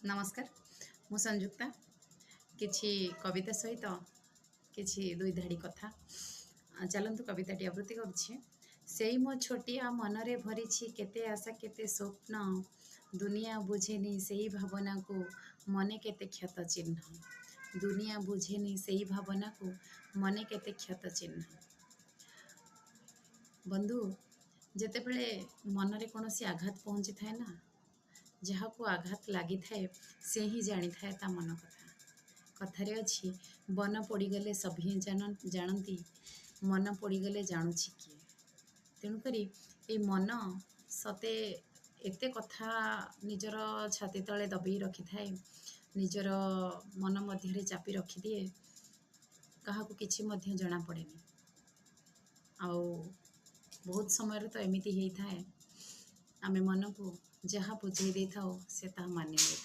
ନମସ୍କାର, ମୁଁ ସଂଯୁକ୍ତା। କିଛି କବିତା ସହିତ କିଛି ଦୁଇ ଧାଡ଼ି କଥା। ଚାଲନ୍ତୁ, କବିତାଟି ଆବୃତ୍ତି କରୁଛି। ସେଇ ମୋ ଛୋଟିଆ ମନରେ ଭରିଛି କେତେ ଆଶା, କେତେ ସ୍ୱପ୍ନ। ଦୁନିଆ ବୁଝେନି ସେଇ ଭାବନାକୁ, ମନେ କେତେ କ୍ଷତ ଚିହ୍ନ। ଦୁନିଆ ବୁଝେନି ସେଇ ଭାବନାକୁ, ମନେ କେତେ କ୍ଷତ ଚିହ୍ନ। ବନ୍ଧୁ, ଯେତେବେଳେ ମନରେ କୌଣସି ଆଘାତ ପହଞ୍ଚିଥାଏ ନା, ଯାହାକୁ ଆଘାତ ଲାଗିଥାଏ ସେ ହିଁ ଜାଣିଥାଏ ତା ମନ କଥା। କଥାରେ ଅଛି, ବନ ପୋଡ଼ିଗଲେ ସଭିଏଁ ଜାଣନ୍ତି, ମନ ପୋଡ଼ିଗଲେ ଜାଣୁଛି କିଏ? ତେଣୁକରି ଏଇ ମନ ସତେ ଏତେ କଥା ନିଜର ଛାତି ତଳେ ଦବେଇ ରଖିଥାଏ, ନିଜର ମନ ମଧ୍ୟରେ ଚାପି ରଖିଦିଏ, କାହାକୁ କିଛି ମଧ୍ୟ ଜଣାପଡ଼େନି। ଆଉ ବହୁତ ସମୟରେ ତ ଏମିତି ହେଇଥାଏ, ଆମେ ମନକୁ ଯାହା ବୁଝେଇ ଦେଇଥାଉ ସେ ତାହା ମାନି ନେଇଥାଏ।